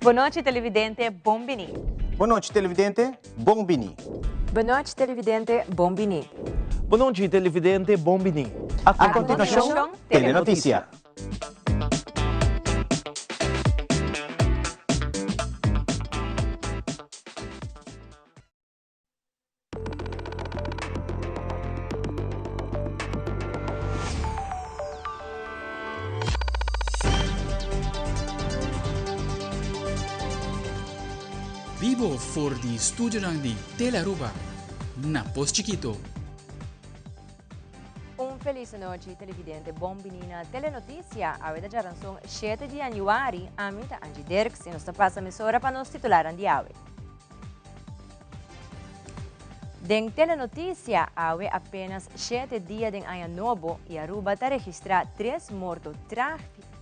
Bon nochi televidente, bon bini. Bon nochi televidente, bon bini. Bon nochi televidente, bon bini. Bon nochi televidente, bon bini. A continuacion, Telenoticia. Bibo for di studionan di Telearuba na Pos Chikito. Un felis nochi televidente, bon bini na Telenoticia. Awe ta djaranson 7 di januari, ami ta Angie Dirks y nos ta pasa mesora pa nos titularan di awe. Den Telenoticia awe apenas shete dia den aña nobo y Aruba ta registra tres morto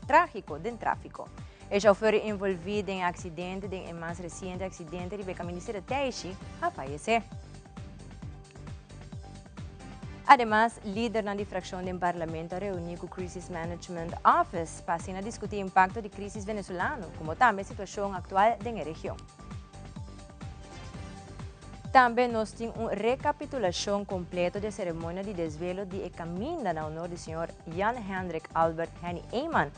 tragico den trafico. E chauffeur envolvi den e accidente den e mas reciente accidente riba e caminda di Sera Teishi a fayece. Ademas, lidernan di fraccion den Parlamento a reuni cu Crisis Management Office pa asina discuti impacto di crisis Venezolano como tambe situacion actual den e region. Tambe nos tin un recapitulacion completo di e ceremonia di desvelo di e caminda na honor di señor Jan Hendrik Albert Henny Eman,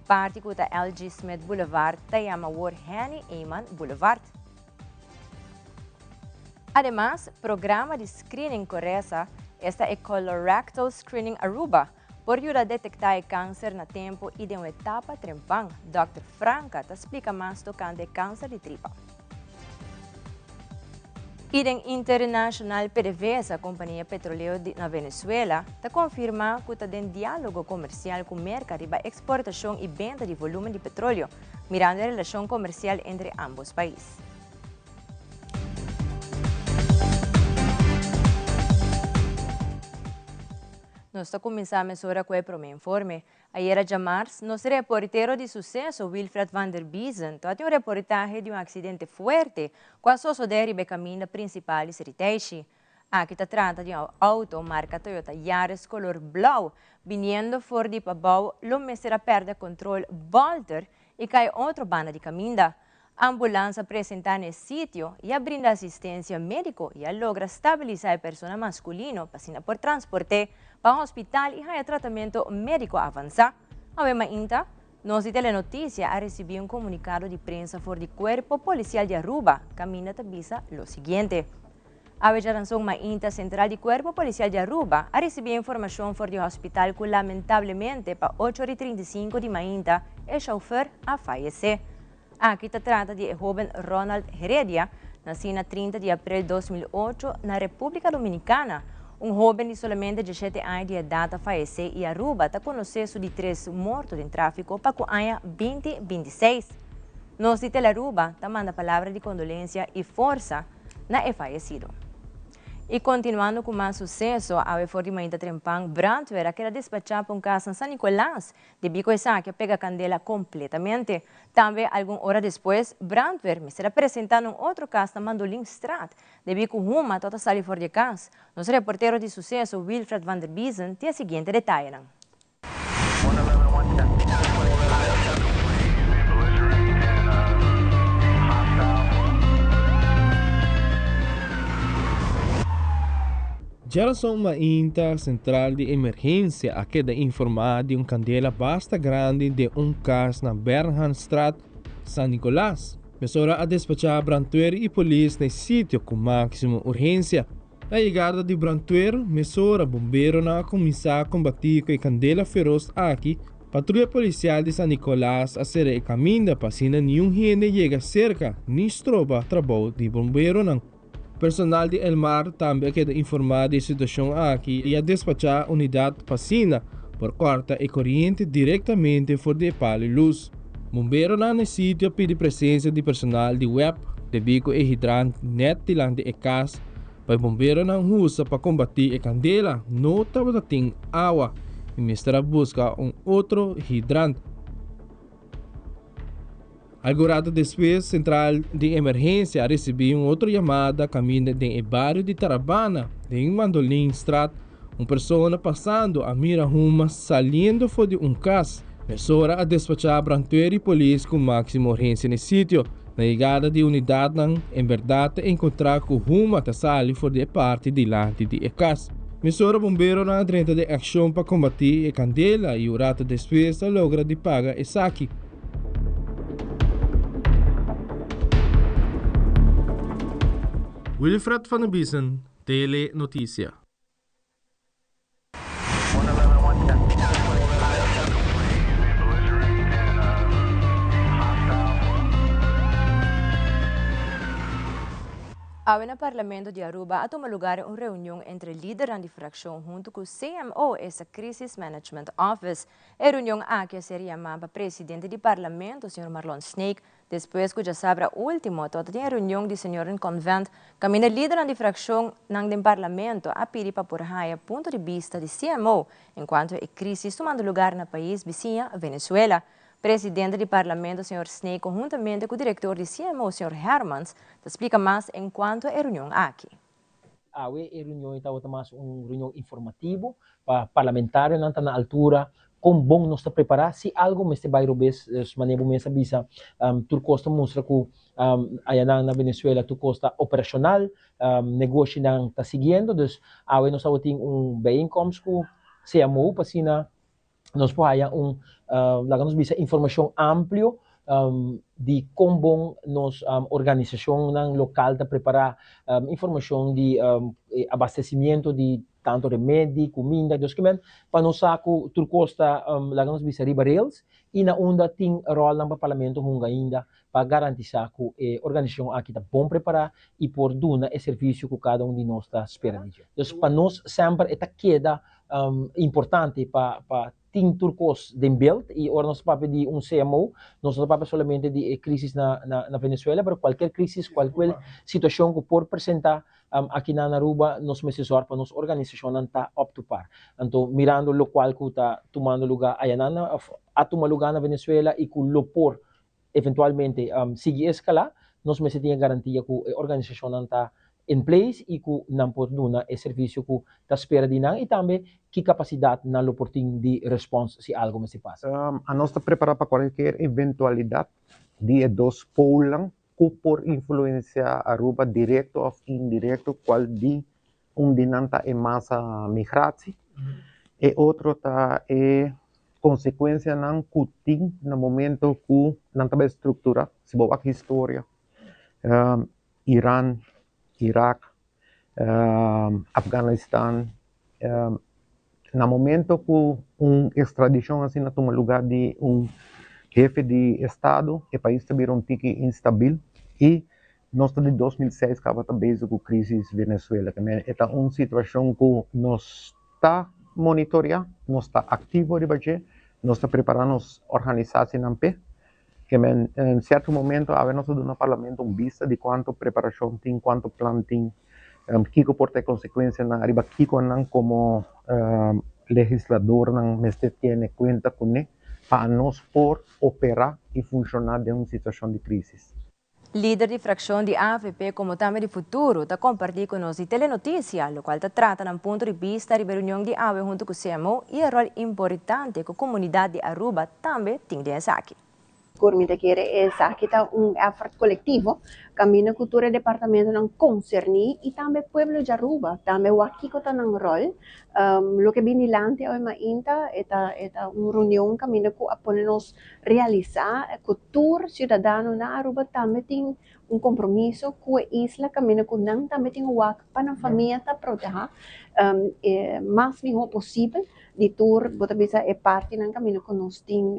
parti cu ta LG. Smith Boulevard ta yama awor Henny Eman Boulevard. Ademas, programa di screening Coresa, esta e Colorectal Screening Aruba, Por yuda detektá e kanser na tempu i den un etapa trempan. Dòkter Franca ta splika mas tokante e kanser di tripa. I den internashonal PDVSA, kompania petroleo di na Venezuela, ta konfirmá ku ta den diálogo komersial ku Merka riba eksportashon i benta di volúmen di petroleo, mirando e relashon komersial entre ámbos pais. Nos ta kuminsá mesora ku e promé informe. Ayera djamars, nos reportero di suseso Wilfred van der Biezen ta tin un reportahe di un aksidente fuerte ku a sosodé riba e kaminda prinsipal di Sriteishi. Aki ta trata di un outo marka Toyota Yaris kolor blou biniendo for di pabou lo mester a pèrdè kontrol bòlter i kai otro banda di kaminda. Ambulans a presenta na e sitio y a brinda asistencia medico y a logra stabilisa e persona masculino pa asina por transporte pa hospital y haya tratamento medico avansa. Awe mainta, nos di Telenoticia a ricibi un comunicado di prensa for di Cuerpo Policial di Aruba caminda ta bisa lo siguiente. Awe djaranson mainta Central di Cuerpo Policial di Aruba a ricibi informacion for di hospital cu lamentablemente pa ocho ora y 35 di mainta e chauffeur a fayece. Aki ta trata di e hoben Ronald Heredia, naci na 30 di april 2008 na Republica Dominicana. Un hoben di solamente 17 aña di edad a fayece y Aruba ta conoce su di tres morto den trafico pa cu aña 2026. Nos di Telearuba ta manda palabra di condolencia y forsa na e fayecido. Y continuando cu mas suceso, awe for di mainta trempan brandweer a keda despacha pa un cas na San Nicolas, debi cu esaki a pega candela completamente. Tambe algun ora despues, brandweer mester a presenta na un otro cas na Mandolinstraat, debi cu huma tabata sali for di e cas. Nos reportero di suceso, Wilfred van der Biezen, tin e siguiente detayenan. Djarason mainta sentral di emergensia a keda informá di un kandela basta grandi den un kas na Bernhardstraat, San Nicolas. Mesora a despachá brandweer i polis na e sitio ku máksimo urgensia. Na yegada di brandweer, mesora bomberonan a kuminsá kombatí ku e kandela feros aki. Patruya polisial di San Nicolas a sera e kaminda pa asina niun hende yega serka ni stroba trabou di bomberonan. Personal di Elmar tambe a keda informá di e situashon aki i a despachá unidat pa asina por kòrta e koriente direktamente for di e palu lus. Bomberonan na e sitio a pidi presensia di personal di web debí ku e hidrant nèt dilanti e kas pa e bomberonan usa pa kombatí e kandela no tabata tin awa i mester a buska un otro hidrant. Algun rato despues sentral di emergensia a risibí un otro yamada kaminda den e bario di Tarabana den Mandolinstraat un persona pasando a mira huma saliendo for di un kas. Mesora a despachá brandweer i polis ku máksimo urgensia na e sitio. Na yegada di unidatnan en bèrdat ta enkontrá ku huma ta sali for di e parti dilanti di e kas. Mesora bomberonan a drenta den akshon pa kombatí e kandela i un rato despues a logra di paga esaki. Wilfred van der Biesen, Tele Noticia. Awe na Parlamento di Aruba a tuma lugar un reunion entre lidernan di fraccion hunto cu CMO, esta Crisis Management Office. E reunion aki a ser yama pa presidente di Parlamento, señor Marlon Sneek, Despues ku djasabra último tabata tin e reunion di Senioren Convent kaminda lidernan di frakshonnan den Parlamento a pidi pa por haña punto di bista di CMO enkuanto e krísis tumando lugar na pais bisiña Venezuela. Presidente di Parlamento señor Sneek konhuntamente ku direktor di CMO señor Hermans ta splika mas enkuanto e reunion aki. Awe e reunion ei tabata mas un reunion informativo pa parlamentarionan ta na altura kon bon nos ta prepará si algo mester bai robes. Dus manera bo mes a bisa tur kos ta mustra ku ayanan na Venezuela tur kos ta operashonal, negoshinan ta siguiendo. Dus awe nos tabatin un bijeenkomst ku CMO pa asina nos por haya un, laga nos bisa, informashon amplio di kon bon nos organisashonnan lokal ta prepará, informashon di abastesimiento di tantu remedi, kuminda, dos ke men, pa nos sa ku tur kos ta, laga nos bisa, riba rails i na unda tin ròlnan pa Parlamento hunga ainda pa garantisá ku e organisashon aki ta bon prepará i por duna e servisio ku kada un di nos ta spera di dje. Dus pa nos semper e ta keda importante pa pa tin tur kos den beeld i ora nos ta papia di un CMO nos no ta papia solamente di e crisis na na Venezuela pero cualkier crisis cualkier situacion cu por presenta aki na Aruba nos mester zorg pa nos organisacionnan ta up to par. Anto mirando locual cu ta tumando lugar ayanan of a tuma lugar na Venezuela i cu lo por eventualmente sigui escala, nos mester tin e garantia cu e organisacionnan ta in place y cu nan por duna e servicio cu ta spera di nan y tambe ki capacidad nan lo por tin di respons si algo mester pasa. Anos ta prepara pa cualkier eventualidad di e dos poolnan cu por influencia Aruba directo of indirecto, cual di Un di nan ta e masa migratie, e otro ta e konsekuensianan ku tin na momento ku nan ta bai strukturá. Si bo wak historia, Iran, Irak, Afganistan, na momento ku un ekstradishon asina tuma lugá di un hefe di estado, e pais ta bira un tiki instabil i Nos ta di 2006 kaba ta bezig ku krisis Venezuela. Ke men e ta un situashon ku nos ta monitoreá, nos ta aktivo riba dje, nos ta prepará nos organisasienan p'e. Ke men en sierto momento awe nos ta duna parlamento un bista di kuantu preparashon tin, kuantu plan tin, kiko por ta e konsekuensianan, ariba kiko nan komo legisladornan mester tene kuenta kuné pa nos por operá i funshoná den un situashon di krisis. Lider di frakshon di avp komo tambe di Futuro ta kompartí ku nos di Telenoticia lokual ta trata nan punto di bista riba e reunion di awe huntu ku CMO i e ròl importante ku komunidat di Aruba tambe tin den esaki. Sigur mi ta kere esaki ta un effort kolektivo kaminda ku tur e departamentonan konserní i tambe pueblo di Aruba tambe wak kiko ta nan ròl. Loke bin dilanti awe mainta e ta e ta un reunion kaminda ku a pone nos realisá ku tur siudadano na Aruba tambe tin un kompromiso ku e isla kaminda ku nan tambe tin wak pa nan famia ta protehá e mas mihó posibel di tur bo ta bisa e partinan kaminda ku nos tin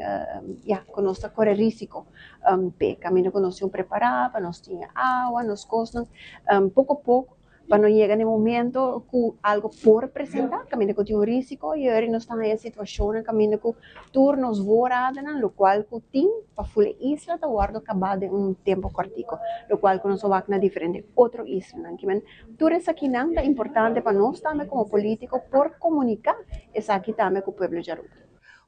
ya ku nos ta kore risiko p'e kaminda ku nos tin prepará pa nos tin awa nos kosnan poko poko pa no yega na e momento ku algo por presentá kaminda ku tin un risiko i ora nos ta haña situashonnan kaminda ku tur nos voorradennan lokual ku tin pa ful e isla ta wòrdu kabá den un tempu kòrtiku lokual ku nos a wak na diferente otro islanan. Kimen tur esakinan ta importante pa nos tambe komo polítiko por komuniká esaki tambe ku pueblo di Aruba.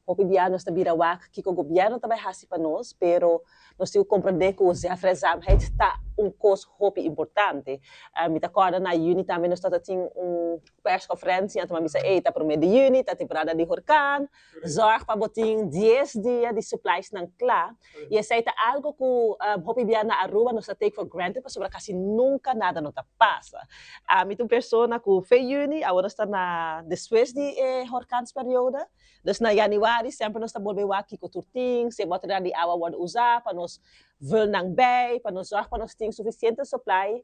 Hopi bia nos ta bira wak kiko gobièrnu ta bai hasi pa nos, pero Nos tin ku komprendé ku zelfredzaamheid ta un kos hopi importante. Mi ta kòrda na yüni tambe nos tabata tin un perskonferensia, anto mi a bisa, ey, ta promé di yüni, ta temporada di horkan, zòrg pa bo tin dies dia di suppliesnan kla. I esei ta algu ku hopi bia na Aruba nos ta take for granted pasobra kasi nunka nada no ta pasa. Ami ta un persona ku fe yüni, awor nos ta na despues di e horkansperiodo, Dus na januari semper nos ta bolbe wak kiko tur tin, si e boternan di awa wòrdu usá pa nos vul nan bei, pa nos zòrg pa nos tin sufisiente supply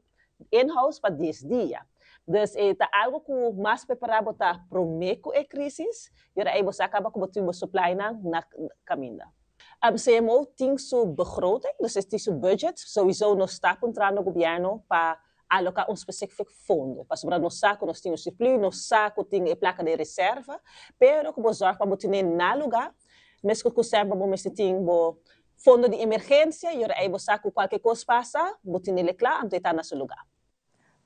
in-house pa dies dia. Dus e ta algu ku mas prepará bo ta promé ku e krísis, i ora ei bo sa kaba ku bo tin bo supplynan na kaminda. CMO tin su begroting, dus e tin su budget, souiso nos ta puntrando gobièrnu pa aloká un spesífik fondo, pasobra nos sa ku nos tin un surplus, nos sa ku tin e plaka den reserva, pero ku bo zòrg pa bo tene na lugá, meskos ku semper bo mester tin bo fondo di emergensia, i ora ei bo sa ku kualke kos pasa, bo tinel'e kla, anto e ta na su lugá.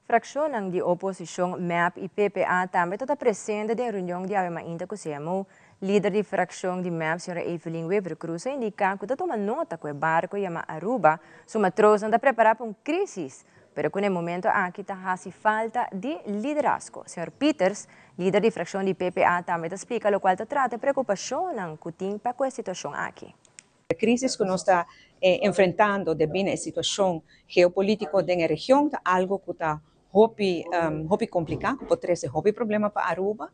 Frakshonnan di oposishon mep i PPA tambe ta ta presente den reunion di awe mainta ku CMO. Lider di frakshon di mep, señora Evelyn Wever-Croes a indiká ku ta tuma nota ku e barko yama Aruba su matrosnan ta prepará pa un krísis, pero ku na e momento aki ta hasi falta di liderazgo. Señor Pieters, lider di frakshon di PPA tambe ta splika lokual ta trata e preokupashonnan ku tin pa ku e situashon aki. E krísis ku nos ta enfrentando debí na e situashon geopolítiko den e region ta algu ku ta hopi hopi kompliká, ku por trese hopi problema pa Aruba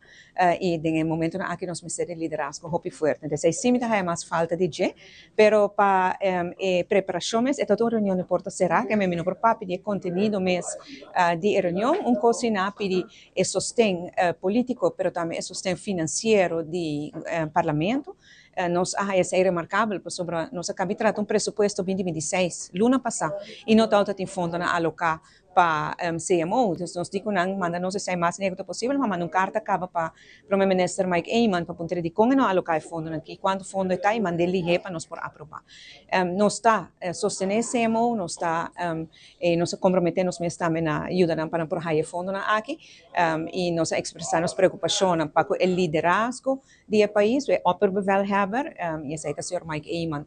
i den e momentunan aki nos mester di liderazgo hopi fuerte. Entonces ei sí mi ta haya mas falta di dje, pero pa e preparashon mes e ta un reunion di porta será, ke mi no por papia di e kontenido mes di e reunion. Un kos si nan a pidi e sosten polítiko, pero tambe e sosten finansiero di parlamento. Nos a haya esei remarkabel pasobra nos a kabi trata un presupuesto binti 26 luna pasá i no tabata tin fondonan aloká pa CMO. Dus nos di ku nan manda nos esei mas lihé ku ta posibel, ma manda un karta kaba pa Prome Minister Mike Eman pa puntra dikon e no aloká e fondonan aki, kuantu fondo e ta i mand'é lihé pa nos por aprobá. Nos ta sostené CMO, nos ta nos a komprometé nos mes tambe na yuda nan pa nan por haya e fondonan aki i nos a ekspresá nos preokupashonnan pa ku e liderazgo di e pais, e opperbevelhebber, i esei ta señor Mike Eman.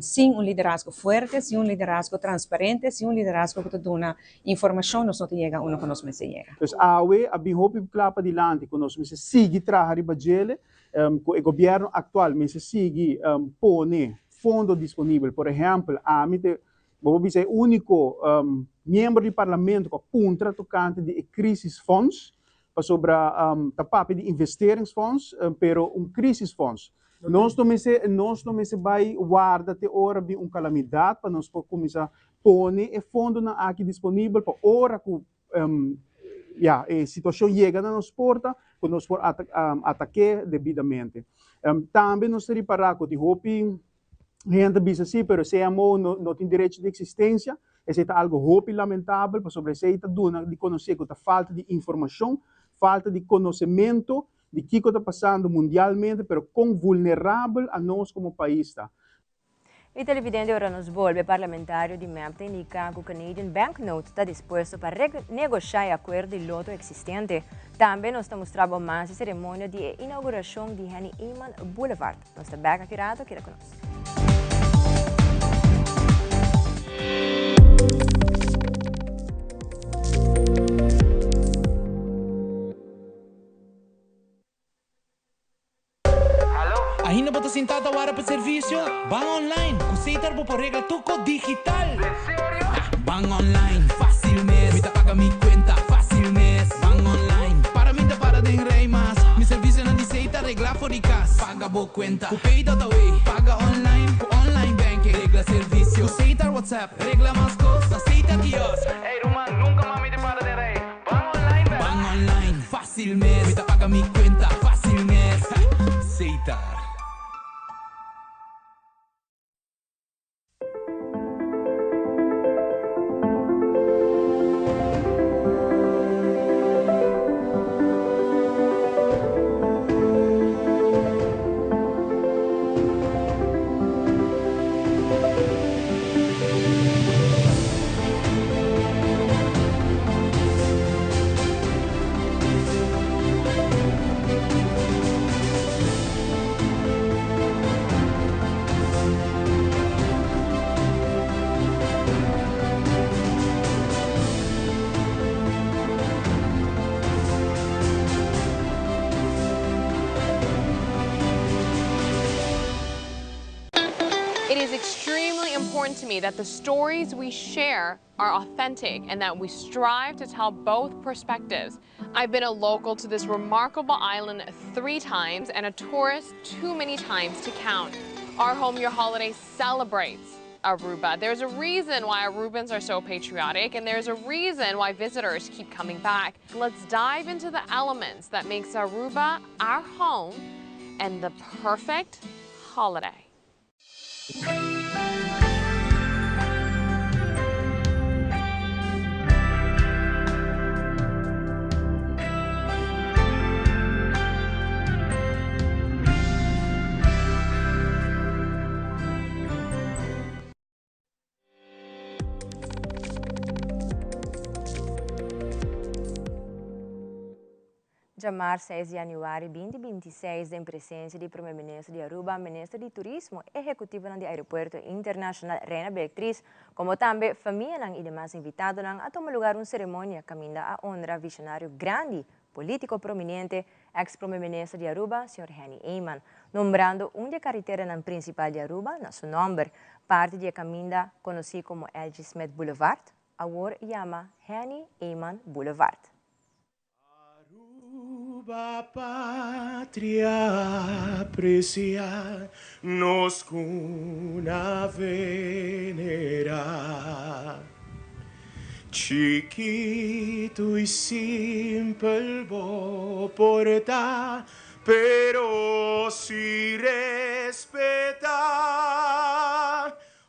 Sin un liderazgo fuerte, sin un liderazgo transparente, sin un liderazgo ku ta duna informashon, nos no ta yega unda ku nos mester yega. Pues awe a bin hopi kla padilanti ku nos mester sigui traha riba djele, ku e gobièrnu aktual mester sigui pone fondo disponibel. Por ehèmpel, ami te, bo por bisa e úniko miembro di parlamento ku a puntra tokante di e crisisfonds, Pasobra ta papia di investeringsfonds, pero un crisisfonds. Nos no mester, nos no mester bai warda te ora bin un calamidad pa nos por cuminsa pone e fondonan aki disponibel pa ora cu ya, e situacion yega na nos porta cu nos por atake debidamente. Tambe nos ta ripara cu tin hopi hende ta bisa si, pero CMO no no tin derecho di existencia. Esei ta algo hopi lamentabel pasobra esei ta duna di conoce cu ta falta di informacion, falta di conocemento di kico ta pasando mundialmente, pero con vulnerabel anos como pais ta. E televidente ora nos bolbe, parlamentario di mep ta indica cu Canadian Banknote ta dispuesto pa renegocia e acuerdo di loto existente. Tambe nos ta mustra bo mas e ceremonia di e inauguracion di Henny Eman Boulevard. Nos ta bek aki rato, keda ku nos. Ainda bo ta sintá ta wara pa servisio? Ban online! Ku Setar bo por regla tur kos digital! Ban online, fásil mes! Mi ta paga mi kuenta, fásil mes! Ban online, para mi ta para den rei mas! Mi servisionan di Setar reglá for di kas! Paga bo kuenta ku Pay.awe! Paga online ku online banking! Regla servisio ku Setar WhatsApp! Regla mas kos na Setar Kiosk! Ey ruman, nunka mas mi ta para den rei! Ban online bèk! Ban online, fásil mes! Mi ta paga mi kuenta, fásil mes! Setar. It is extremely important to me that the stories we share are authentic and that we strive to tell both perspectives. I've been a local to this remarkable island three times and a tourist too many times to count. Our Home Your Holiday celebrates Aruba. There's a reason why Arubans are so patriotic and there's a reason why visitors keep coming back. Let's dive into the elements that makes Aruba our home and the perfect holiday. Djamars seis di januari binti 26 den presencia di Prome Minister di Aruba, Minister di Turismo, ehecutivonan di Aeropuerto Internacional Reina Beatriz, como tambe famianan y demas invitadonan a tuma lugar un ceremonia caminda a honra visionario grandi, politico prominente, ex Prome Minister di Aruba, señor Henny Eman, nombrando un di e carreteranan principal di Aruba na su nomber. Parti di e caminda conoci como LG. Smith Boulevard, awor yama Henny Eman Boulevard. Aruba patria aprecia nos cuna venera Chiquito y simpel bo por ta pero si respeta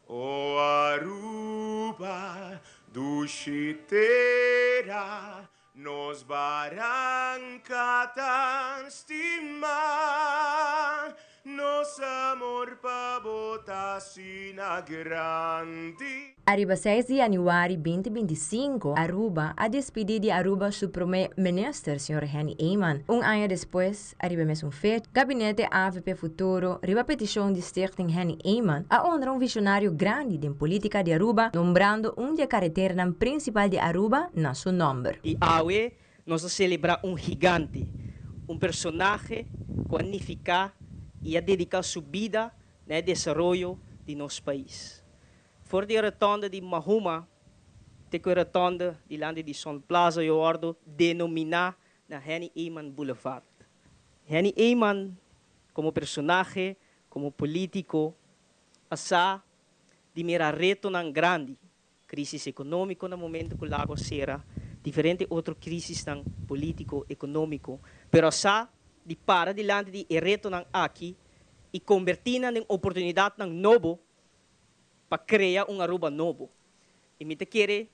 O Aruba dushi tera Nos baranca tan stima, nos amor pa bo ta asina grandi. Ariba seis di januari binti 25, Aruba a despidi di Aruba su prome minister, señor Henny Eman. Un aña despues, Ariba mesun fecha, Gabinete avp Futuro, riba peticion di Stichting Henny Eman, a honra un visionario grandi den politica di Aruba, nombrando un di e careternan principal di Aruba na su nomber. I awe nos ta selebrá un gigante, un personahe ku a nifiká i a dediká su bida na e desaroyo di nos pais. For di e rotonde di Mahuma te ku e rotonde dilanti di Sun Plaza yo wòrdu denominá na Henny Eman Boulevard. Henny Eman komo personahe, komo polítiko a sa di mira retonan grandi, krísis ekonómiko na momento ku Lago a sera, diferente otro krísisnan polítiko, ekonómiko, pero a sa di para dilanti di e retonan aki i kombertí nan den oportunidatnan nobo pa krea un Aruba nobo. I mi ta kere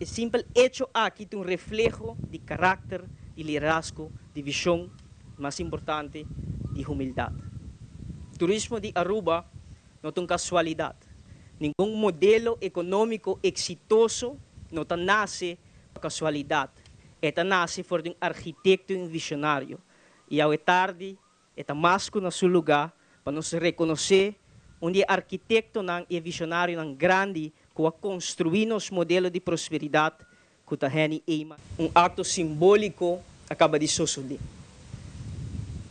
E simpel echo aki ta un refleho di karakter, di liderazgo, di vision, i mas importante, di humildat. Turismo di Aruba no ta un kasualidat. Ningun modelo ekonómiko eksitoso no ta nase pa kasualidat. E ta nase for di un arkitekto i un visionario. I awe tardi E ta mas ku na su lugá pa nos rekonosé un di e arkitektonan i e visionarionan grandi ku a konstruí nos modelo di prosperidat ku ta Henny Eman. Un akto simbóliko a kaba di sosodé.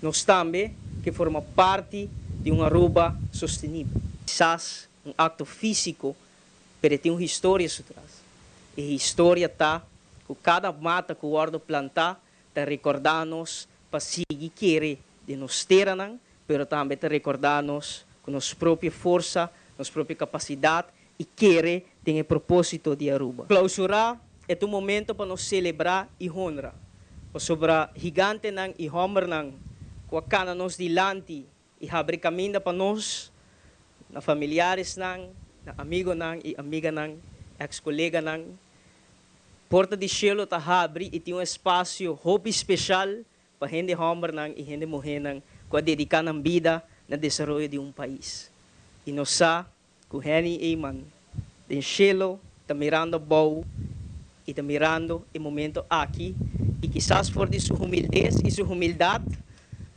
Nos tambe ke forma parti di un Aruba sostenibel. Kisas un akto físiko, pero e tin un historia su tras. E historia ta ku kada mata ku wòrdu plantá ta rekordá nos pa sigui kere den nos teranan, pero tambe ta rekordá nos ku nos propio forsa, nos propio kapasidat i kere den e propósito di Aruba. Klousurá e ta un momento pa nos selebrá i honra, pasobra higantenan i hòmbernan ku a kana nos dilanti i habri kaminda pa nos, na familiaresnan, na amigonan i amiganan, eks koleganan, porta di shelu ta habri i tin un espasio hopi speshal pa hende hòmbernan i hende muhénan ku a dediká nan bida na desaroyo di un pais. I nos sa ku Henny Eman den shelo ta mirando abou i ta mirando e momento aki i kisas for di su humildes i su humildat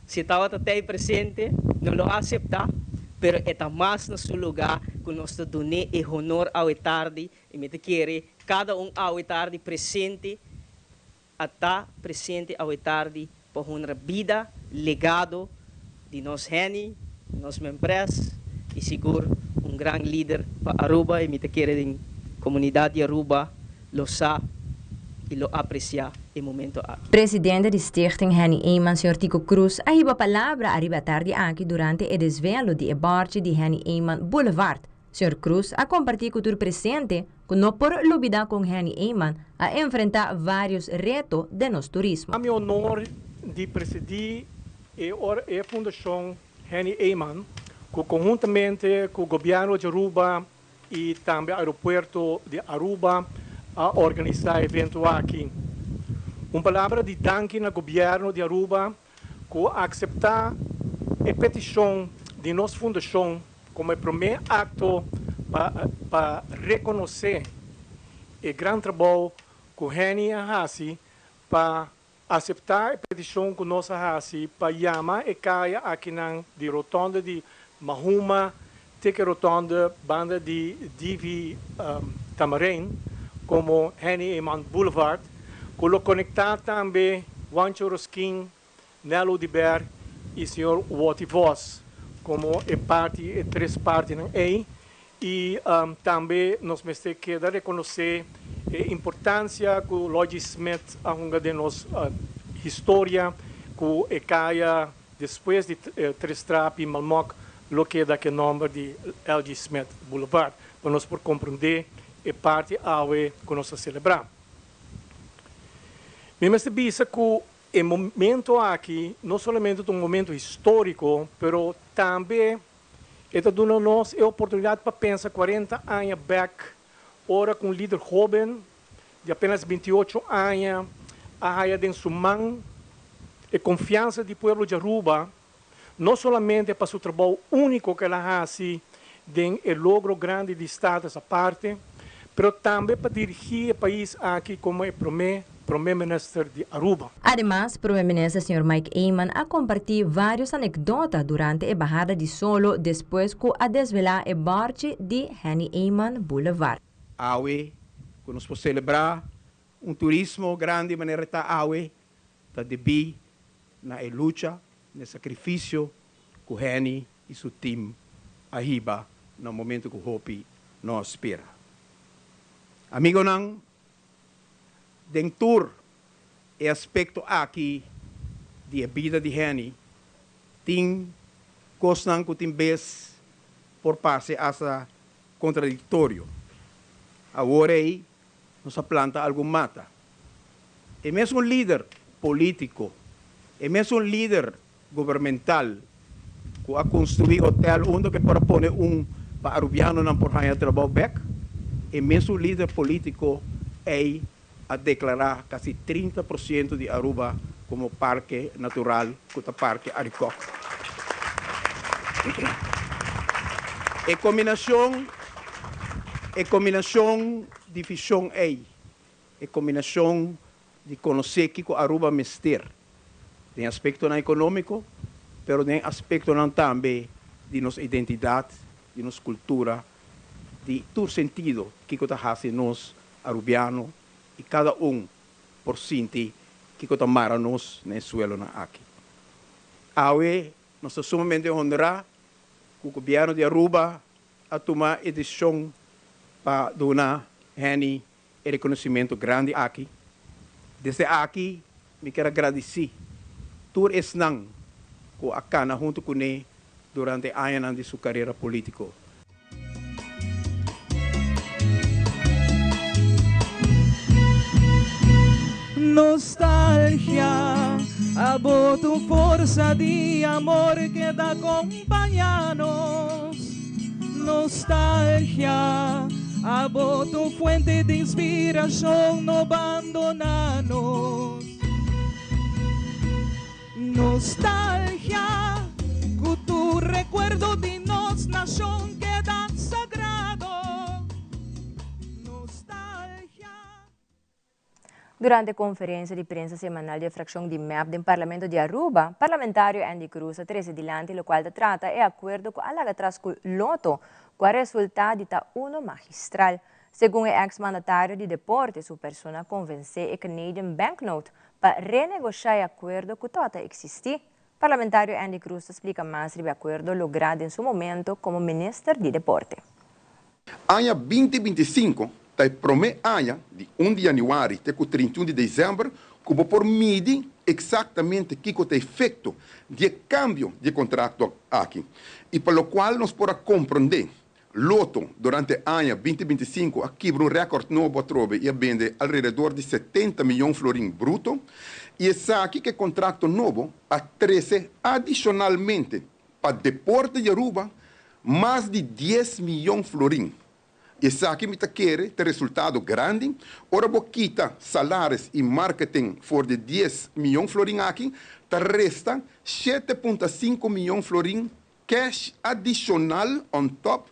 si e tabata tei presente no lo a aseptá pero e ta mas na su lugá ku nos ta dun'é e honor awe tardi i mi ta kere kada un awe tardi presente a ta presente awe tardi pa honra bida, legado di nos Henny, nos Mempres y sigur un gran lider pa Aruba y mi ta kere den comunidad di Aruba lo sa y lo aprecia e momento aki. Presidente di Stichting Henny Eman, señor Tico Croes, a hiba palabra ariba e tardi aki durante e desvelo di e borchi di Henny Eman Boulevard. Señor Croes a comparti cu tur presente cu no por lubida con Henny Eman a enfrenta varios reto den nos turismo. Ta mi honor di presidi e e Fundacion Henny Eman cu conhuntamente cu Gobierno di Aruba y tambe Aeropuerto di Aruba a organisa e evento aki. Un palabra di danki na Gobierno di Aruba cu a acepta e peticion di nos fundacion como e prome acto pa pa reconoce e gran trabou cu Henny a haci pa acepta e peticion cu nos a haci pa yama e caya akinan di rotonde di Mahuma te cu e rotonde banda di Divi Tamarijn como Henny Eman Boulevard cu lo conecta tambe Juancho Rosquin, Nel Oduber y señor Watty Vos como e parti e tres partinan ey y tambe nos mester keda reconoce e importancia cu Logie Smith a hunga den nos historia cu e caya despues di Tres Trapi Malmok lo keda cu e nomber di LG Smith Boulevard pa nos por comprende e parti awe cu nos ta celebra. Mi mester bisa cu e momento aki no solamente ta un momento historico, pero tambe e ta duna nos e oportunidad pa pensa cuarenta aña bek ora cu un lider hoben di apenas 28 aña a haya den su man e confiansa di pueblo di Aruba, no solamente pa su trabou unico cu el a haci den e logro grandi di Status Aparte, pero tambe pa dirigi e pais aki como e prome Prome Minister di Aruba. Ademas, Prome Minister señor Mike Eman a comparti varios anecdota durante e bahada di solo despues cu a desvela e borchi di Henny Eman Boulevard. Awe ku nos por selebrá un turismo grandi manera ta awe ta debí na e lucha, na e sakrifisio ku Henny i su tim a hiba na un momento ku hopi no a spera. Amigonan, den tur e aspekto aki di e bida di Henny, tin kosnan ku tin bes por parse asta kontradiktorio. Awor ei nos a planta algun mata. E mesun lider polítiko, e mesun lider gubernamental ku a konstruí hotel unda ku e por a pone un pa arubianonan por haña trabou bèk, e mesun lider polítiko ei a deklará kasi 30% di Aruba komo parke natural ku ta Parke Arikok. E kombinashon e kombinashon di vishon ei, e kombinashon di konosé kiko Aruba mester den aspektonan ekonómiko, pero den aspektonan tambe di nos identidat, di nos kultura, di tur sentido kiko ta hasi nos arubiano i kada un por sinti kiko ta mara nos na e suelonan aki. Awe. Nos ta sumamente honrá ku Gobièrnu di Aruba a tuma e desishon pa duna Henny e rekonosimentu grandi aki. Desde aki mi kier a gradisí tur esnan ku a kana huntu kuné durante añanan di su karera polítiko. Nostalgia, abo ta un forsa di amor keda kompañá nos. Nostalgia, abo ta un fuente di inspirashon, no bandoná nos. Nostalgia, ku tur rekuerdo di nos nashon keda sagrado. Nostalgia. Durante konferensia di prensa semanal di e frakshon di mep den Parlamento di Aruba, parlamentario Endy Croes a trese dilanti lokual ta trata e akuerdo ku a laga tras ku Lotto, ku a resultá di ta uno magistral. Segun e eks mandatario di deporte, su persona a konvensé e Canadian Banknote pa renegoshá e akuerdo ku tabata eksistí. Parlamentario Endy Croes ta splika mas riba e akuerdo lográ den su momento komo minister di deporte. Aña 2025 ta e promé aña, di un di yanüari te ku 31 di desèmber, ku bo por midi eksaktamente kiko ta efekto di e kambio di e kontrakto aki. I pa lokual nos por a komprondé, Lotto durante aña 2025 a kibra un rèkòrt nobo atrobe i a bende alrededor di 70 mion florin bruto. I esaki ku e kontrakto nobo a trese adishonalmente pa deporte di Aruba mas di dies mion florin. Esaki mi ta kere ta resultado grandi. Ora bo kita salaris i marketing for di dies mion florin aki, ta resta 7.5 mion florin cash adishonal on top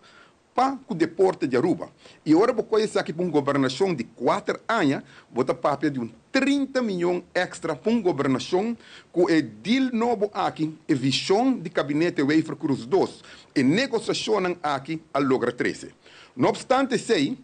pa ku deporte di Aruba. I ora bo kohe esaki pa un gobernashon di kuater aña, bo ta papia di un 30 mion èkstra pa un gobernashon ku e deal nobo aki, e vishon di Kabinete Wever-Croes dos, e negosiashonnan aki a logra trese. No opstante esei,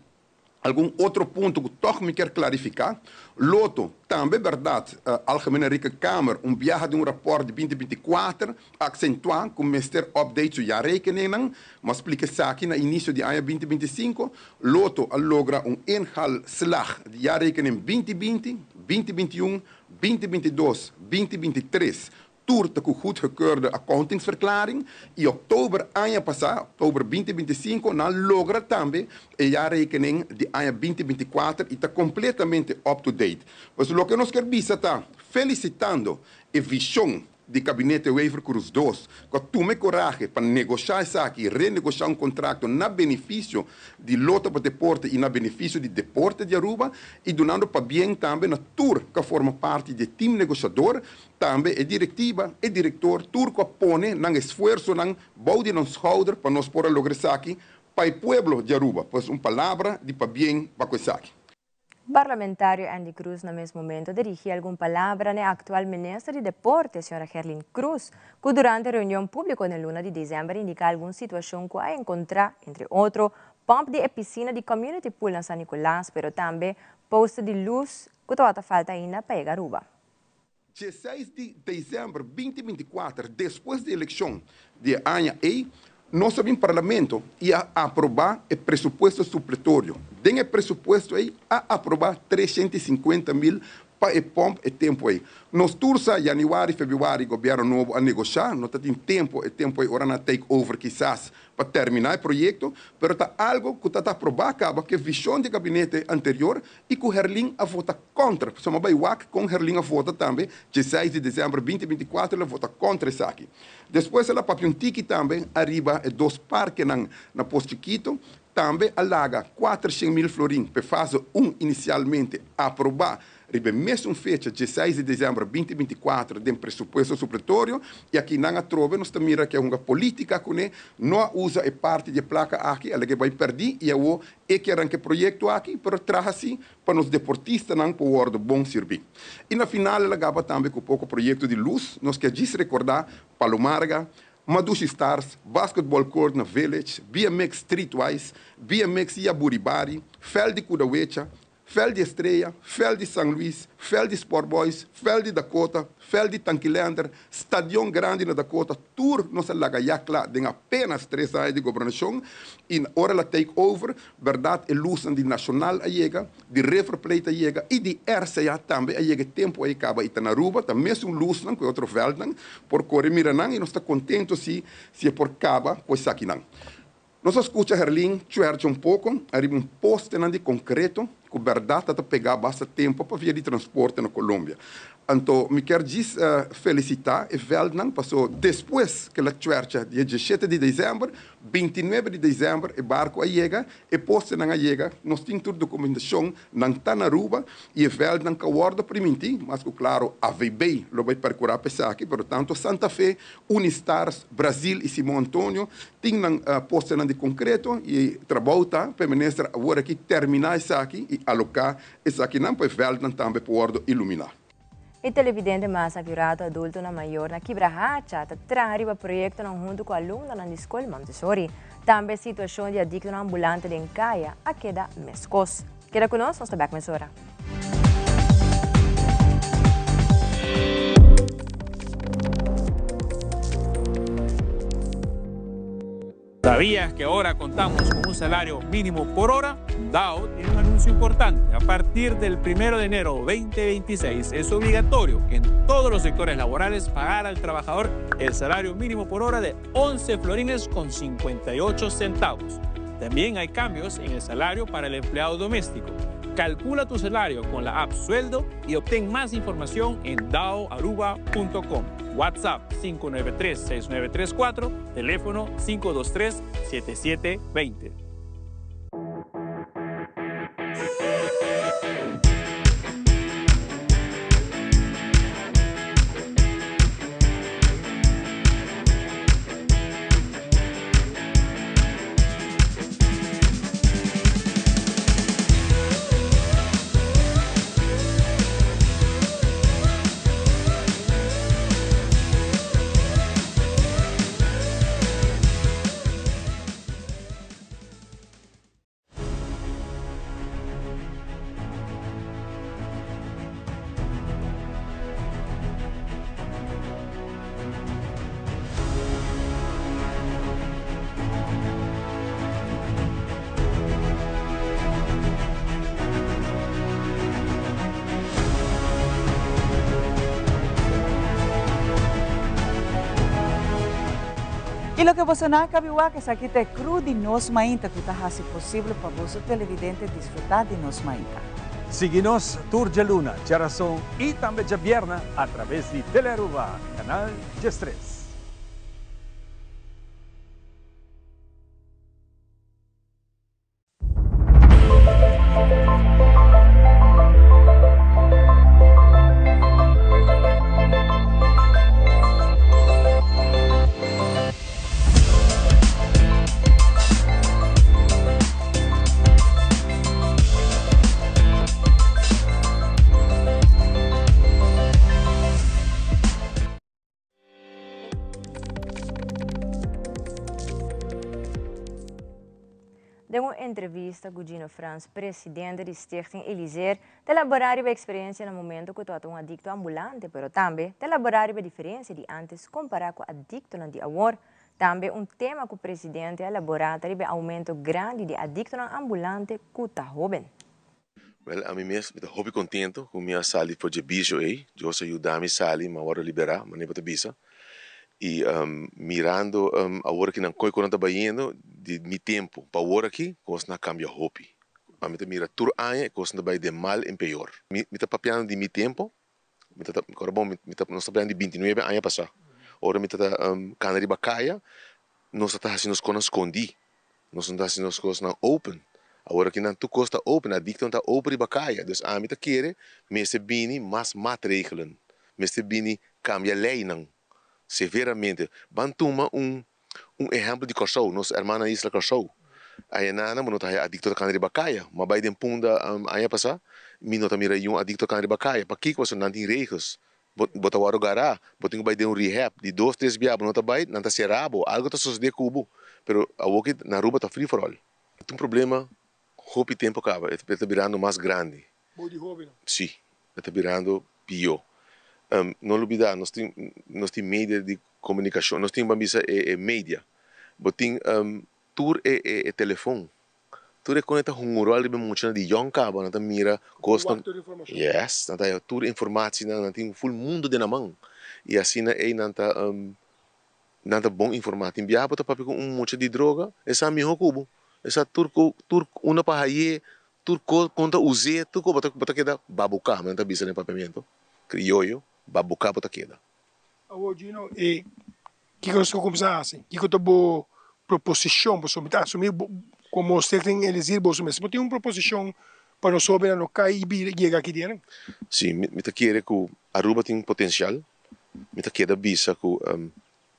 Algun otro punto ku tòg mi kier klarifiká. Lotto, tambe bèrdat, Algemene Rekenkamer un biaha den un rapòrt di 2024 a aksentuá ku mester update su jaarrekeningnan. Mi a splika esaki na inisio di aña 2025. Lotto a logra un inhaalslag di jaarrekening 2020, 2021, 2022, 2023. Tur ta ku goedgekeurde accountingsverklaring i oktober aña pasá, oktober 2025, nan logra tambe e jaarrekening di aña 2024 i ta kompletamente up to date. Pues loke nos kier bisa ta felisitando e vishon di Kabinete Wever-Croes dos ku a tuma e korahe pa negoshá esaki, renegoshá un kontrakto na benefisio di Lotto pa Deporte i na benefisio di deporte di Aruba i dunando pabien tambe na tur ku a forma parti di e tim negoshador. Tambe e direktiva, e direktor, tur ku a pone nan esfuersonan bou di nan schouder pa nos por a logra esaki pa e pueblo di Aruba. Pues un palabra di pabien pa ku esaki. Parlamentario Endy Croes na mes momento a dirigi algun palabra na e aktual minister di Deporte, señora Gerlin Croes, ku durante reunion públiko den luna di desèmber a indiká algun situashon ku a enkontrá, entre otro, pòmp di e pisina di Community Pool na San Nicolas, pero tambe poste di lus ku tabata falta ainda pa yega Aruba. 16 di desèmber 2024, despues di elekshon di e aña ei, nos a bin Parlamento i a aprobá e presupuesto supletorio. Den e presupuesto ei a aprobá 350 mil pa e pòmp e tempu ei. Nos tur sa yanüari, febrüari gobièrnu nobo a negoshá, no ta tin tempu e tempu ei ora nan a take over kisas pa terminá e proyekto, pero ta algu ku ta ta aprobá kaba ku e vishon di e gabinete anterior i ku Herlin a vota kontra. Pasobra mi a bai wak kon Herlin a vota tambe, 16 di desèmber 2024 el a vota kontra esaki. Despues el a papia un tiki tambe ariba e dos parkenan na Pos Chikito, tambe a laga 400 mil florin p'e fase un inisialmente aprobá Riba e mesun fecha, 16 di desèmber 2024, den presupuesto supletorio, i aki nan atrobe nos ta mira ku e hunga polítika kuné, no a usa e parti di e plaka aki, a lag'é bai pèrdí i awo e ke ranka e proyekto aki, pero traha si pa nos deportistanan por wòrdu bon sirbí. I na final el a gaba tambe ku poko proyekto di lus, nos ke djis rekordá Palo Marga, Madushi Stars, Basketball Court na Village, BMX Streetwise, BMX Yaburibari, Vèlt di Kudawecha, Veld di Estrella, Veld di San Luis, Veld di Sport Boys, Veld di Dakota, Veld di Tankilander, Stadion grandi na Dakota, tur nos a laga ya kla den apenas tres aña di gobernashon i ora el a take over, bèrdat e lusnan di Nacional a yega, di River Plate a yega i di RCA tambe a yega e tempu ei kaba i ta na Aruba ta mesun lusnan ku e otro vèldnan por kore mira nan i nos ta kontentu si si e por kaba ku esakinan. Nos a skucha Herlin chuercha un poko ariba un postenan di konkreto ku bèrdat ta ta pegá basta tempu pa via di transporte na Colombia. Anto mi kier djis felisitá e vèldnan paso despues ku el a chuercha dia diesshete di desèmber, bintinuebe di desèmber e barku a yega, e postenan a yega, nos tin tur dokumentashon, nan ta na Aruba i e vèldnan ka wòrdu primintí, mas ku klaro AVB lo bai perkurá pa esaki, pero tantu Santa Fe Unistars, Brasil y Simon Antonio tin nan posternan di concreto y trabou ta pa e minister awor aki termina esaki y aloca esakinan pa e veldnan tambe por wordo ilumina. E televidente mas acurado adultonan mayor na Kibrahacha ta traha riba proyectonan hunto cu alumnonan di scol Montessori. Tambe situacion di adictonan ambulante den caya a keda mescos. Keda cu nos, nos ta bek mesora. ¿Sabías que ahora contamos con un salario mínimo por hora? DAO tiene un anuncio importante. A partir del 1 de enero 2026 es obligatorio en todos los sectores laborales pagar al trabajador el salario mínimo por hora de 11 florines con 58 centavos. También hay cambios en el salario para el empleado doméstico. Calcula tu salario con la app Sueldo y obtén más información en daoaruba.com. WhatsApp 593-6934, teléfono 523-7720. Y loke boso nan a cabi wak esaki ta e crew di Nos Mainta cu ta haci posible pa boso televidente disfruta di Nos Mainta. Sigui nos tur djaluna, djarason y tambe djabierna a traves di Telearuba, canal 13. Den un entrevista cu Gino Frans, presidente di Stichting Elizer, ta elabora riba e experiencia na momento cu tabata un adicto ambulante, pero tambe ta elabora riba e diferencia di antes compara cu adictonan di awor. Tambe un tema cu presidente a elabora ta riba e aumento grandi di adictonan ambulante cu ta hoben. Wel, ami mes mi ta hopi contento cu mi a sali for dje bisio ey. Dios a yuda mi sali, mi a worde libera, manera bo ta bisa. Y mirando awor aki nan coy cu nan ta bayendo, di mi tempo pa awor aki, cosnan a cambia hopi. Ami ta mira tur aña e cosnan ta bay de mal en peor. Mi ta papiando di mi tempo, mi ta ora bon mi ta nos ta papiando di bintinuebe aña pasa. Ora mi ta cana riba caya, nos ta ta haci nos cosnan scondi. Nos no ta hasi nos kosnan open. Awor aki nan tur kos ta open, adiktonan ta open riba kaya. Dus ami ta kere mester bini mas maatregelen, mester bini kambia leinan severamente. Ban tuma un un ehèmpel di Kòrsou, nos hermana isla Kòrsou. Ayanana bo no ta haya adikto ta kana riba kaya. Ma bai den Punda aña pasá mi no ta mira yun adikto kana riba kaya. Pakiko? Pasobra nan tin regels. Bo bo ta wòrdu gará, bo tin ku bai den un rehab, di dos, tres bia bo no ta bai, nan ta será bo, algu ta sosodé ku bo. Pero awoki na Aruba ta free for all. Ta un problema Hopi tempo caba, e ta birando mas grandi. Bou di hobennan? Si, e ta birando pió. No lubida, nos tin nos tin media di comunicacion, nos tin ban bisa e media. Bo tin tur e e telefon, tur e con e ta hunga un rol riba e muchanan di yòn caba, nan ta mira cosnan. Wak tur informacion. Yes, nan ta haya tur informacionan, nan tin ful mundo den nan man. Y asina ey nan ta Nan ta bon informá. Tin biaha bo ta papia ku un mucha di droga, e sa mihó ku bo. E sa tur ku tur unda pa hay'é, tur ko kon ta us'é, tur ko bo ta bo ta keda babuká, nan ta bisa den papiamentu krioyo, babuká bo ta keda. Awor Gino, e kiko nos ta kuminsá hasi? Kiko ta bo proposishon? Pasobra mi ta asumí bo komo Stichting Elisier boso mester por tin un proposishon pa nos hóbennan no kai i bira yega aki den. Sí, mi ta kere ku Aruba tin potensial. Mi ta keda bisa ku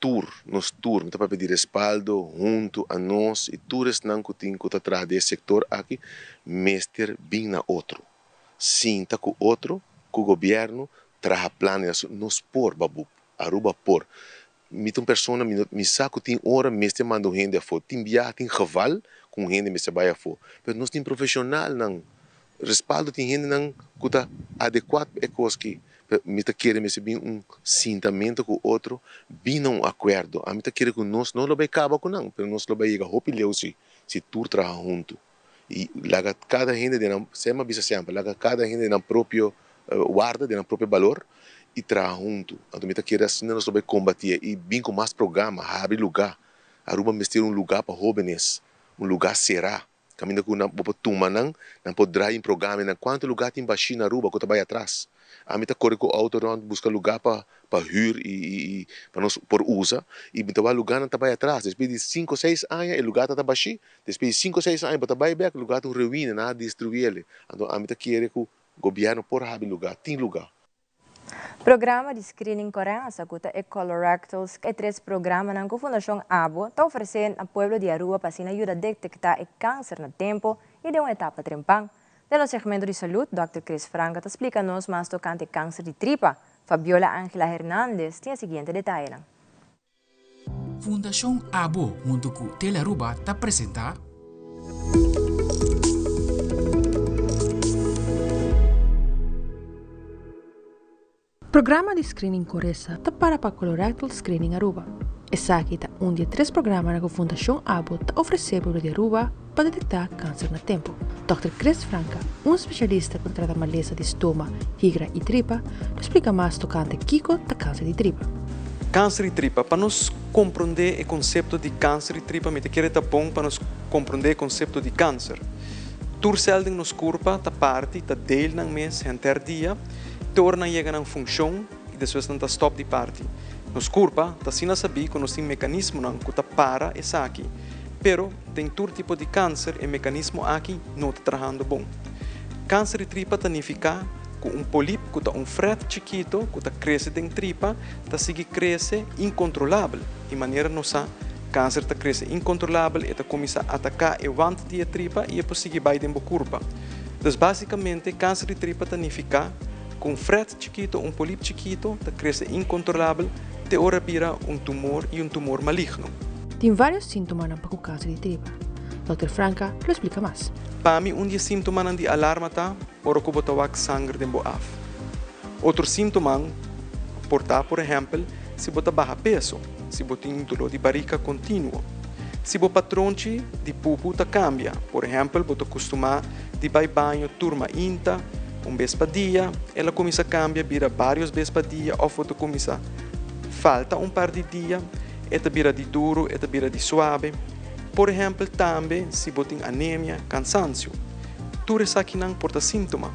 tur, nos tur, mi ta papia di Respaldo huntu a nos i tur esnan ku tin ku ta traha den e sektor aki mester bin na otro, sinta ku otro, ku gobièrnu, traha plan den asu. Nos por, Babu, Aruba por. Mi ta un persona, mi no, mi sa ku tin ora mester manda un hende afó, tin biaha, tin geval ku un hende mester bai afó, pero nos tin profeshonalnan, Respaldo tin hendenan ku ta adekuat pa e kos ki, pero mi ta kere mester bin un sintamentu ku otro, bin na un akuerdo. Ami ta kere ku nos no lo bai kaba ku nan, pero nos lo bai yega hopi leu si, si tur traha huntu. I laga kada hende den nan, sema bisa semper, laga kada hende den nan propio warda, den nan propio balor i traha huntu. Anto mi ta kere asina nos lo bai kombatié i bin ku mas programa, habri lugá. Aruba mester un lugá pa hóbenes, un lugá será. Kaminda ku nan bo por tuma nan, nan por drai un programa nan. Kuantu lugá tin bashí na Aruba ku ta bai atras? Ami ta kore ku outo rònt buska lugá pa pa hür i i pa nos por usa i mi ta wak lugánan ta bai atras. Despues di sinku seis aña e lugá ta ta bashí, despues di sinku seis aña bo ta bai bèk lugá ta un ruina, nan a destruiel. Anto ami ta kere ku gobièrnu por habi lugá, tin lugá. Programa di screening Corenza cu ta e colorectal E tres programanan cu Fundacion abo ta ofrece na pueblo di Aruba pa asina yuda detecta e cancer na tempo y den un etapa trempan. Den nos segmento di salud, Dòkter Chris Franca ta splica nos mas tocante cancer di tripa. Fabiola Angela Hernandez tin e siguiente detayenan. Fundacion Abo hunto cu Telearuba ta presenta. Programa di screening Coresa ta para pa Colorectal Screening Aruba. Esaki ta un di e tres programanan cu Fundacion Abo ta ofrece pueblo di Aruba pa detecta cancer na tempo. Dòkter Chris Franca, un specialista cu ta trata malesa di stoma, higra y tripa, lo splica mas tocante kico ta cancer di tripa. Cancer di tripa. Pa nos comprende e concepto di cancer di tripa mi ta kere ta bon pa nos comprende e concepto di cancer. Tur cel den nos curpa ta parti, ta deel nan mes henter dia te ora nan yega nan funcion y despues nan ta stop di parti. Nos curpa ta asina sabí cu nos tin mecanismonan cu ta para esaki. Pero den tur tipo di kanser e mekanismo aki no ta trahando bon. Kanser di tripa ta nifiká ku un polip ku ta un frèt chikito ku ta krese den tripa ta sigui krese inkontrolabel i manera nos sa kanser ta krese inkontrolabel e ta kuminsá ataká e wand di e tripa i e por sigui bai den bo kurpa. Dus básikamente kanser di tripa ta nifiká ku un frèt chikito, un polip chikito ta krese inkontrolabel te ora bira un tumor i un tumor maligno. Tin varios síntomanan pa ku kanser di tripa. Dòkter Franca lo splika mas. Pa mi un di e síntomanan di alarma ta ora ku bo ta wak sanger den bo af. Otro síntoman por ta por ehèmpel si bo ta baha peso, si bo tin doló di barika kontinuo, si bo patronchi di pupu ta kambia, por ehèmpel bo ta kustumá di bai baño tur mainta, un bes pa dia, el a kuminsá kambia bira vários bes pa dia òf bo ta kuminsá falta un par di dia. E ta bira di duru, e ta bira di suabe. Por ehèmpel tambe si bo tin anemia, kansansio. Tur esakinan por ta síntoma.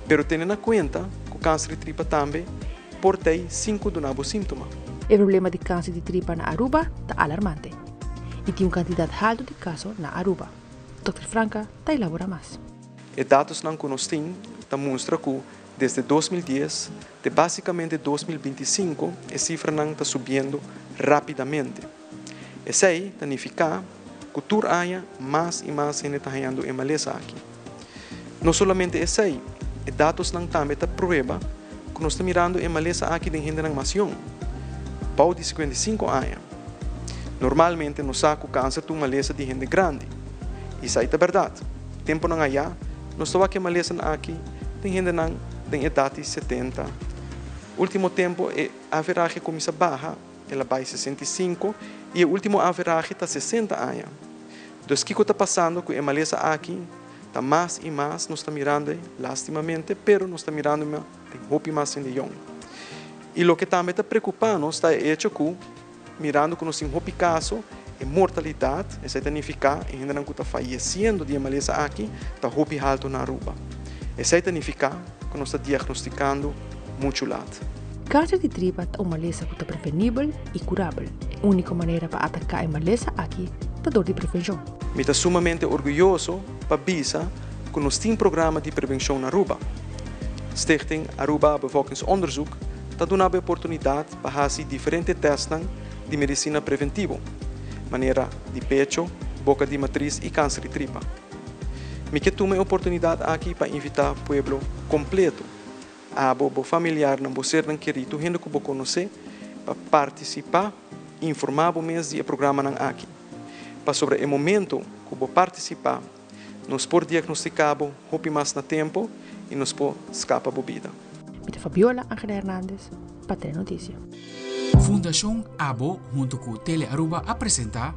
Pero tene na kuenta ku kanser di tripa tambe por tei sin ku duna bo síntoma. E problema di kanser di tripa na Aruba ta alarmante i tin un kantidat haltu di kaso na Aruba. Dòkter Franca ta elabora mas. E datosnan ku nos tin ta mustra ku Desde 2010 te básicamente 2025 e cifranan ta subiendo rápidamente. Esei ta nifiká ku tur aña mas i mas hende ta hañando e malesa aki. No solamente esei, e datosnan tambe ta prueba ku nos ta mirando e malesa aki den hendenan mas yòn, bou di 55 aña. Normalmente nos sa ku kanser ta un malesa di hende grandi, i esei ta bèrdat. Temponan aya, nos ta wak e malesanan aki den hendenan den edat di setenta. Ultimo tempo e averahe kuminsá baha, el a bai 65 i e ultimo averahe ta 60 aña. Dus kiko ta pasando ku e malesa aki ta mas i mas nos ta mirando e, lastimamente, pero nos ta mirando e den hopi mas hende yong. I loke tambe ta preokupá nos ta e echo ku Mirando ku nos tin hopi kaso, e mortalidat, esei ta nifiká e hendenan ku ta fayesiendo di e malesa aki, ta hopi haltu na Aruba. Esei ta nifiká ku nos ta diagnostikando muchu lat. Kanser di tripa ta un malesa ku ta prevenibel i kurabel. E úniko manera pa ataká e malesa aki ta dor di prevenshon. Mi ta sumamente orguyoso pa bisa ku nos tin programa di prevenshon na Aruba. Stichting Aruba Bevolkingsonderzoek ta duna bo e oportunidat pa hasi diferente tèstnan di medisina preventivo, manera di pecho, boka di matris i kanser di tripa. Mi ke tuma e oportunidat aki pa invitá pueblo kompleto, abo, bo familiarnan, bo sernan kerí, tur hende ku bo konosé, pa partisipá i informá bo mes di e programanan aki. Pasobra e momento ku bo partisipá, nos por diagnostiká bo hopi mas na tempu i nos por skapa bo bida. Mi ta Fabiola Angela Hernandez pa Telenoticia. Fundacion Abo hunto cu Tele Aruba a presenta.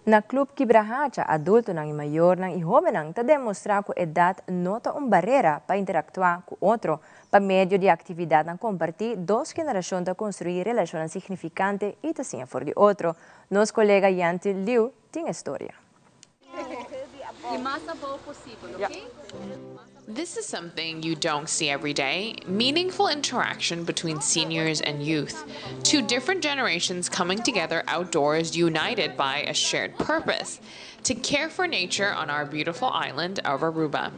Na Club Kibrahacha, adultonan y mayornan y hobennan ta demostra cu edad no ta un barera pa interactua cu otro. Pa medio di actividadnan comparti, dos generacion ta construi relacionnan significante y ta siña for di otro. Nos colega Yanti Liu tin e storia. This is something you don't see every day meaningful interaction between seniors and youth. Two different generations coming together outdoors, united by a shared purpose to care for nature on our beautiful island of Aruba.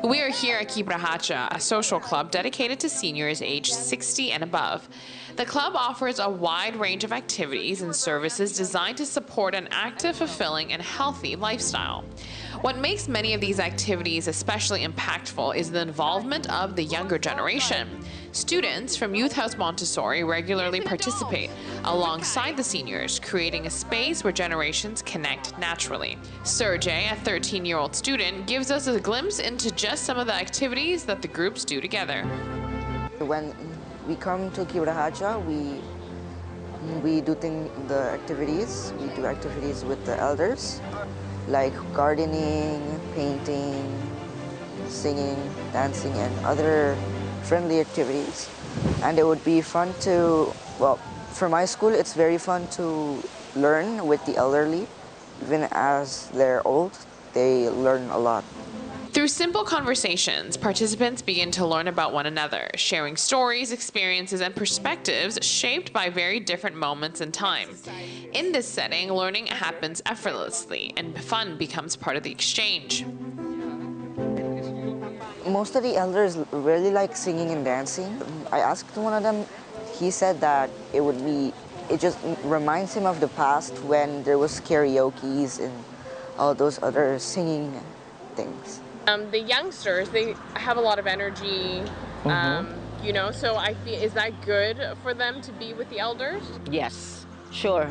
We are here at Kibrahacha, a social club dedicated to seniors aged 60 and above. The club offers a wide range of activities and services designed to support an active, fulfilling, and healthy lifestyle. What makes many of these activities especially impactful is the involvement of the younger generation. Students from Youth House Montessori regularly participate alongside the seniors, creating a space where generations connect naturally. Sergey, a 13 year old student, gives us a glimpse into just some of the activities that the groups do together. When we come to Kibrahacha, we we do thing, the activities. We do activities with the elders, like gardening, painting, singing, dancing, and other friendly activities. And it would be fun to, well, for my school, it's very fun to learn with the elderly. Even as they're old, they learn a lot. Through simple conversations, participants begin to learn about one another, sharing stories, experiences, and perspectives shaped by very different moments in time. In this setting, learning happens effortlessly and fun becomes part of the exchange. Most of the elders really like singing and dancing. I asked one of them, he said that it would be, it just reminds him of the past when there was karaoke's and all those other singing things. Um, the youngsters, they have a lot of energy, mm -hmm. um, you know, so I feel, is that good for them to be with the elders? Yes, sure.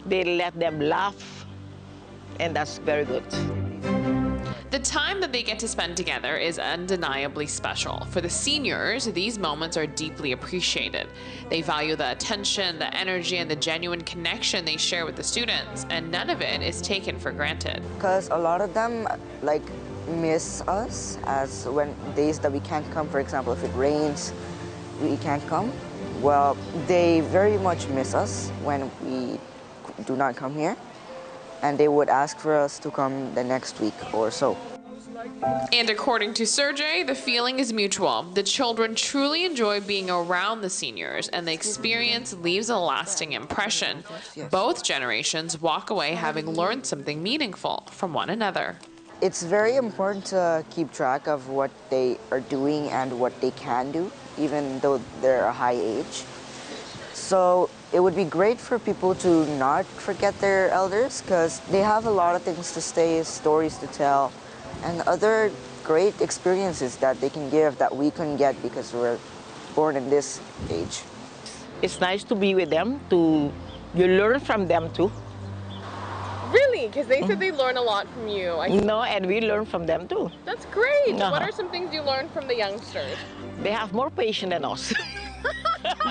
They let them laugh, and that's very good. The time that they get to spend together is undeniably special. For the seniors, these moments are deeply appreciated. They value the attention, the energy, and the genuine connection they share with the students, and none of it is taken for granted. Because a lot of them, like, miss us as when days that we can't come, for example, if it rains, we can't come. Well, they very much miss us when we do not come here and they would ask for us to come the next week or so. And according to Sergey, the feeling is mutual. The children truly enjoy being around the seniors, and the experience leaves a lasting impression. Both generations walk away having learned something meaningful from one another. It's very important to keep track of what they are doing and what they can do, even though they're a high age. So it would be great for people to not forget their elders because they have a lot of things to say, stories to tell, and other great experiences that they can give that we couldn't get because we're born in this age. It's nice to be with them, to you learn from them too. Really? Because they said they learn a lot from you. I no, and we learn from them too. That's great. What are some things you learned from the youngsters? They have more patience than us.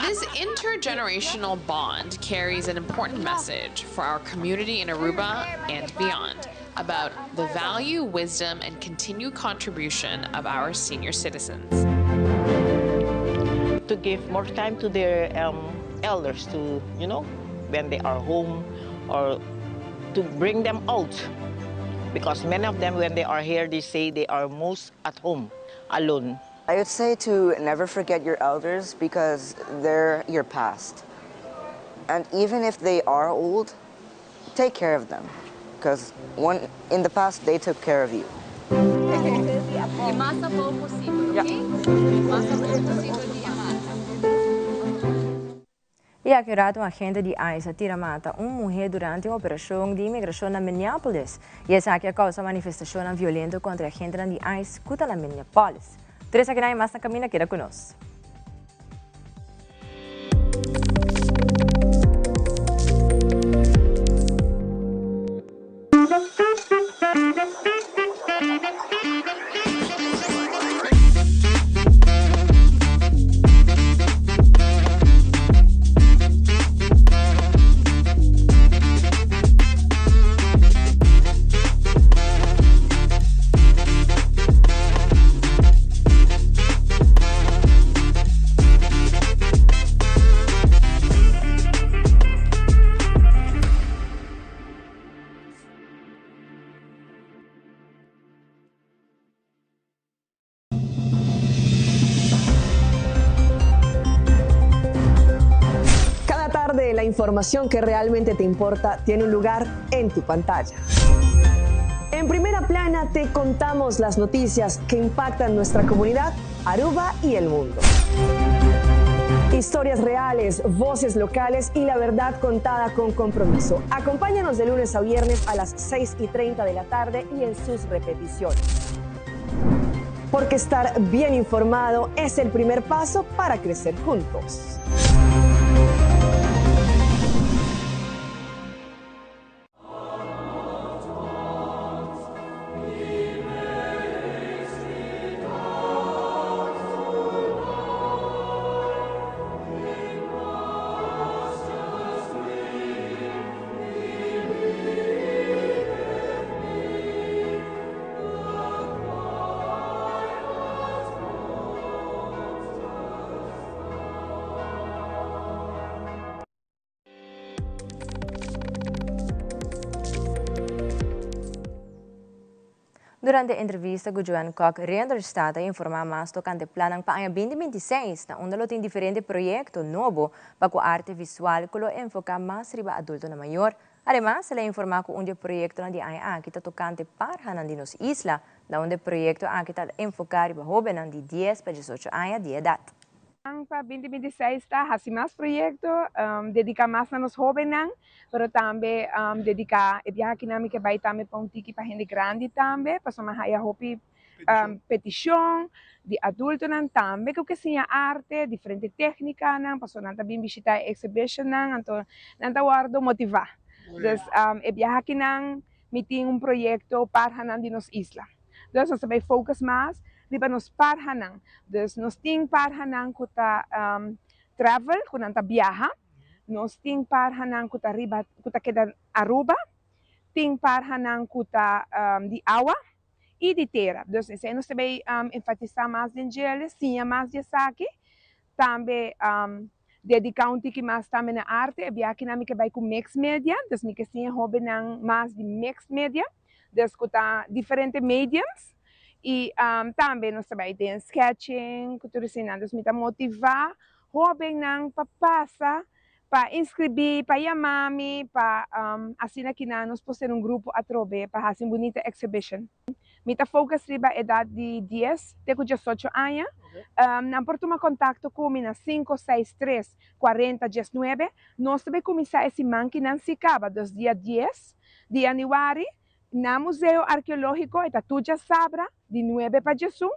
This intergenerational bond carries an important message for our community in Aruba and beyond about the value, wisdom, and continued contribution of our senior citizens. To give more time to their um, elders to, you know, when they are home or to bring them out. Because many of them, when they are here, they say they are most at home, alone. I would say to never forget your elders because they're your past. And even if they are old, take care of them. Because one, in the past, they took care of you. Y aki rato un agente di ice a tira mata un muhe durante un operacion di inmigracion na Minneapolis y esaki a causa manifestacionnan violento contra e agentenan di ice cu ta na Minneapolis. Tur esakinan y mas na caminda keda cu nos. Cada tarde la información que realmente te importa tiene un lugar en tu pantalla. En primera plana te contamos las noticias que impactan nuestra comunidad, Aruba y el mundo. Historias reales, voces locales y la verdad contada con compromiso. Acompáñanos de lunes a viernes a las 6 y 30 de la tarde y en sus repeticiones. Porque estar bien informado es el primer paso para crecer juntos. Durante entrevista ku Joanne Kock, Rinderstad a informá mas tokante plannan pa aña binti binti seis, na unda lo tin diferente proyekto nobo pa ku arte visual ku lo enfoká mas riba adultonan mayor. Ademas, el a informá ku un di e proyektonan di aña aki ta tokante parhanan di nos isla, na unda e proyekto aki ta enfoká riba hóbennan di dies pa diesocho aña di edat. Plan pa binti binti seis ta hasi mas proyekto, dediká mas na nos hóbennan, pero tambe dediká e biaha akinan mi ke bai tambe pa un tiki pa hende grandi tambe, pasobra mi a haya hopi petishon di adultonan tambe ku ke siña arte, diferente téknikanan, pasobra nan ta bin bishitá e exhibitionnan, anto nan ta wòrdu motivá. Dus e biaha akinan mi tin un proyekto Parhanan di nos isla. Dus nos ta bay focus mas riba nos parhanan. Dus nos tin parhanan cu ta travel, cu nan ta biaha. Nos tin parhanan cu ta riba, cu ta keda Aruba. Tin parhanan cu ta di awa y di tera. Dus esey nos ta bay enfatisa mas den djele, siña mas di esaki. Tambe dedica un tiki mas tambe na arte. E biakinan mi ke bay cu mixed media, dus mi ke siña hobennan mas di mixed media, dus cu ta diferente mediums. Y tambe nos ta bay den sketching cu tur eseinan. Dus mi ta motiva hobennan pa pasa, pa inscribi, pa yama mi, pa asina kinan nos por ser un grupo atrobe pa haci un bunita exhibition. Mi ta focus riba edad di dies te cu diesocho aña. Nan por tuma contacto cu mi na sinku seis tres cuarenta diesnuebe. Nos ta bay cuminsa e siman ki nan si caba, dus dia dies di januari, na Museo Arkeologico, e ta tur djasabra di nuebe pa diesun.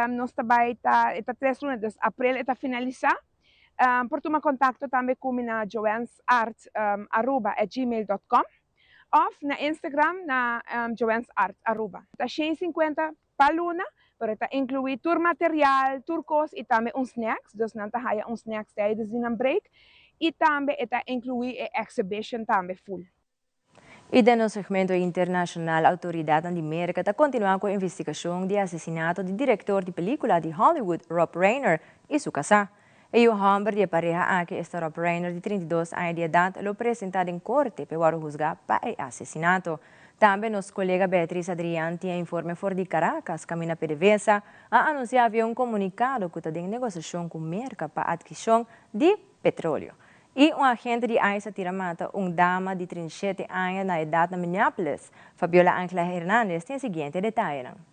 Nos ta bay ta, e ta tres luna, dus aprel e ta finalisa. Por tuma contacto tambe cu mi na joansartaruba@gmail.com of na Instagram na joansartaruba. Ta 150 pa luna, pero ta inclui tur material, tur cos y tambe un snacks, dus nan ta haya un snacks tijdens di nan break y tambe e ta inclui e exhibition tambe full. Y den nos segmento internacional, autoridadnan di Merca ta continua cu e investigacion di asesinato di director di pelicula di Hollywood, Rob Reiner, y su casa. E yu homber di e pareha aki, esta Rob Reiner di 32 aña di edad, lo presenta den corte p'e worde huzga pa e asesinato. Tambe nos colega Beatriz Adrian tin e informe for di Caracas, caminda PDVSA a anuncia via un comunicado cu ta den negociacion cu Merca pa adkicion di petroleo. Y un agente di ICE a tira mata un dama di 37 aña na edad na Minneapolis. Fabiola Angela Hernandez tin e siguiente detayenan.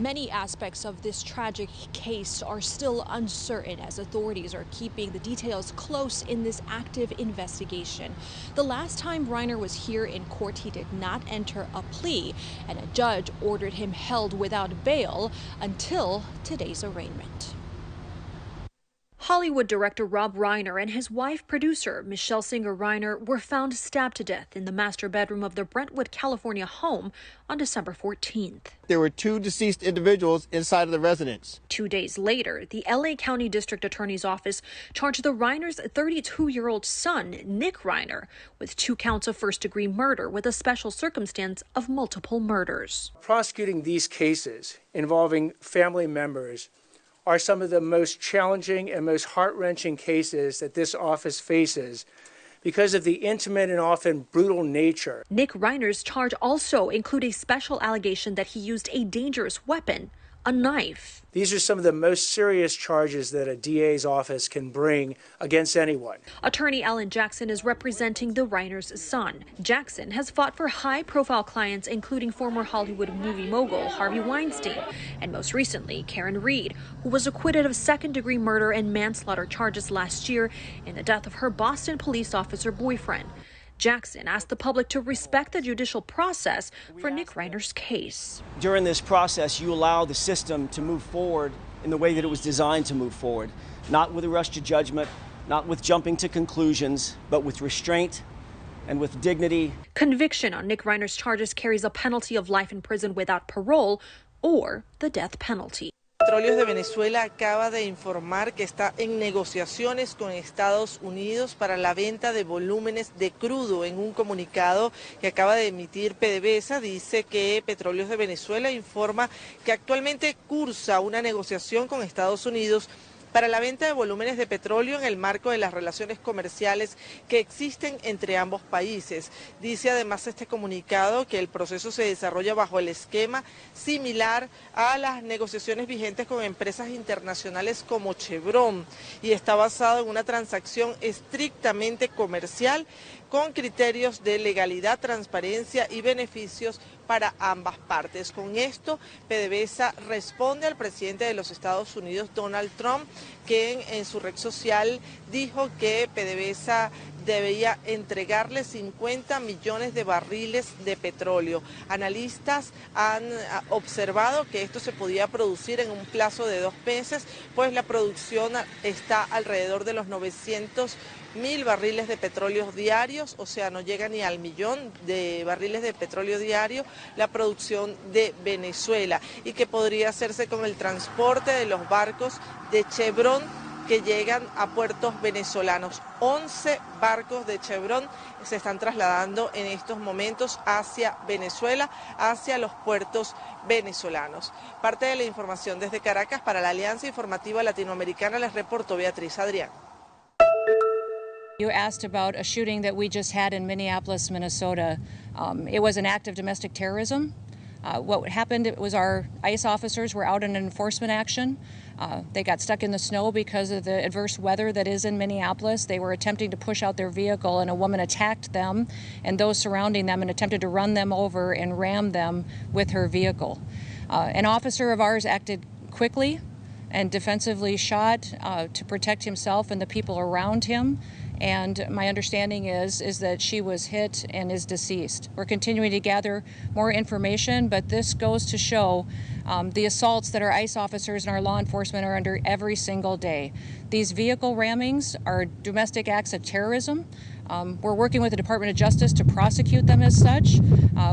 Many aspects of this tragic case are still uncertain as authorities are keeping the details close in this active investigation. The last time Reiner was here in court, he did not enter a plea, and a judge ordered him held without bail until today's arraignment. Hollywood director Rob Reiner and his wife, producer Michelle Singer Reiner, were found stabbed to death in the master bedroom of their Brentwood, California home on December 14th. There were two deceased individuals inside of the residence. 2 days later, the LA County District Attorney's Office charged the Reiner's 32-year-old son, Nick Reiner, with 2 counts of first-degree murder with a special circumstance of multiple murders. Prosecuting these cases involving family members are some of the most challenging and most heart-wrenching cases that this office faces because of the intimate and often brutal nature. Nick Reiner's charge also includes a special allegation that he used a dangerous weapon, a knife. These are some of the most serious charges that a DA's office can bring against anyone. Attorney Alan Jackson is representing the Reiner's son. Jackson has fought for high-profile clients, including former Hollywood movie mogul Harvey Weinstein, and most recently, Karen Read, who was acquitted of second-degree murder and manslaughter charges last year in the death of her Boston police officer boyfriend. Jackson asked the public to respect the judicial process for Nick Reiner's case. During this process, you allow the system to move forward in the way that it was designed to move forward, not with a rush to judgment, not with jumping to conclusions, but with restraint and with dignity. Conviction on Nick Reiner's charges carries a penalty of life in prison without parole or the death penalty. Petróleos de Venezuela acaba de informar que está en negociaciones con Estados Unidos para la venta de volúmenes de crudo. En un comunicado que acaba de emitir PDVSA dice que Petróleos de Venezuela informa que actualmente cursa una negociación con Estados Unidos para la venta de volúmenes de petróleo en el marco de las relaciones comerciales que existen entre ambos países. Dice además este comunicado que el proceso se desarrolla bajo el esquema similar a las negociaciones vigentes con empresas internacionales como Chevron y está basado en una transacción estrictamente comercial con criterios de legalidad, transparencia y beneficios para ambas partes. Con esto, PDVSA responde al presidente de los Estados Unidos, Donald Trump, quien en su red social dijo que PDVSA debía entregarle 50 millones de barriles de petróleo. Analistas han observado que esto se podía producir en un plazo de 2 meses, pues la producción está alrededor de los 900.000 barriles de petróleo diarios, o sea, no llega ni al millón de barriles de petróleo diario la producción de Venezuela, y que podría hacerse con el transporte de los barcos de Chevron que llegan a puertos venezolanos. 11 barcos de Chevron se están trasladando en estos momentos hacia Venezuela, hacia los puertos venezolanos. Parte de la información desde Caracas para la Alianza Informativa Latinoamericana les reportó Beatriz Adrián. You asked about a shooting that we just had in Minneapolis, Minnesota. It was an act of domestic terrorism. What happened was our ICE officers were out in an enforcement action. They got stuck in the snow because of the adverse weather that is in Minneapolis. They were attempting to push out their vehicle, and a woman attacked them and those surrounding them and attempted to run them over and ram them with her vehicle. An officer of ours acted quickly and defensively shot to protect himself and the people around him. And my understanding is is that she was hit and is deceased. We're continuing to gather more information, but this goes to show the assaults that our ICE officers and our law enforcement are under every single day. These vehicle rammings are domestic acts of terrorism. We're working with the Department of Justice to prosecute them as such.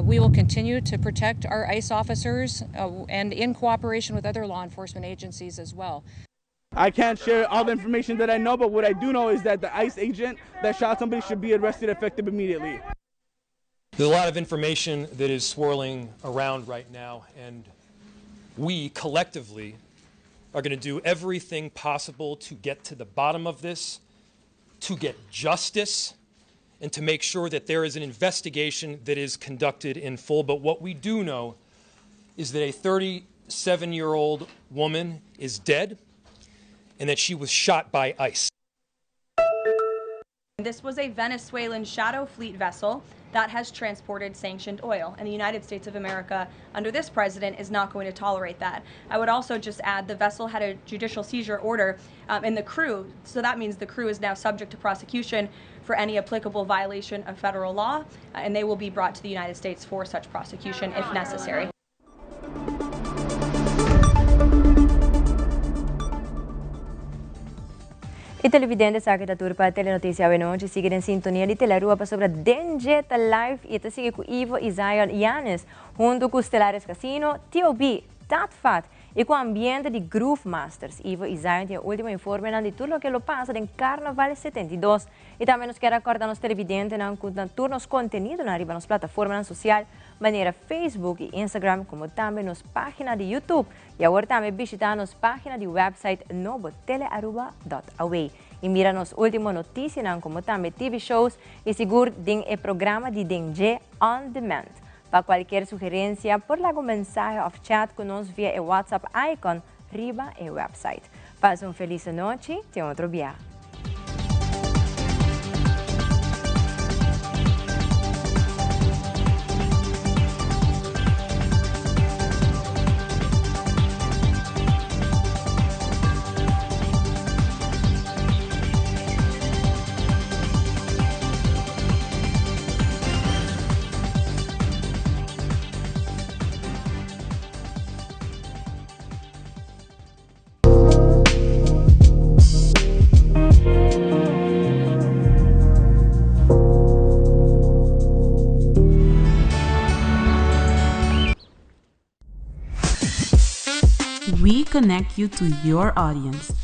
We will continue to protect our ICE officers and in cooperation with other law enforcement agencies as well. I can't share all the information that I know, but what I do know is that the ICE agent that shot somebody should be arrested effective immediately. There's a lot of information that is swirling around right now, and we collectively are going to do everything possible to get to the bottom of this, to get justice, and to make sure that there is an investigation that is conducted in full. But what we do know is that a 37 year old woman is dead and that she was shot by ICE. This was a Venezuelan shadow fleet vessel that has transported sanctioned oil. And the United States of America, under this president, is not going to tolerate that. I would also just add the vessel had a judicial seizure order in the crew, so that means the crew is now subject to prosecution for any applicable violation of federal law, and they will be brought to the United States for such prosecution if necessary. E televidente esaki ta tur pa Telenoticia Awenochi. Sigui den sintonia di Telearuba pasobra den dje ta live y ta sigui cu Ivo y Zion Yanes hunto cu Stellaris Casino, TOB, Tatfat y cu ambiente di Groove Masters. Ivo y Zion tin e ultimo informenan di tur loke lo pasa den Carnaval 72. Y tambe nos kier a corda nos televidentenan cu na tur nos contenidonan riba nos plataformanan social manera Facebook y Instagram como tambe nos pagina di YouTube. Y awor tambe bishita nos pagina di website nobo telearuba.aw y mira nos ultimo noticianan como tambe TV shows y sigur den e programa di Den Dje On Demand. Pa cualkier sugerencia por laga un mensahe of chat cu nos via e WhatsApp icon riba e website. Pasa un feliz anochi, te otro bia. We connect you to your audience.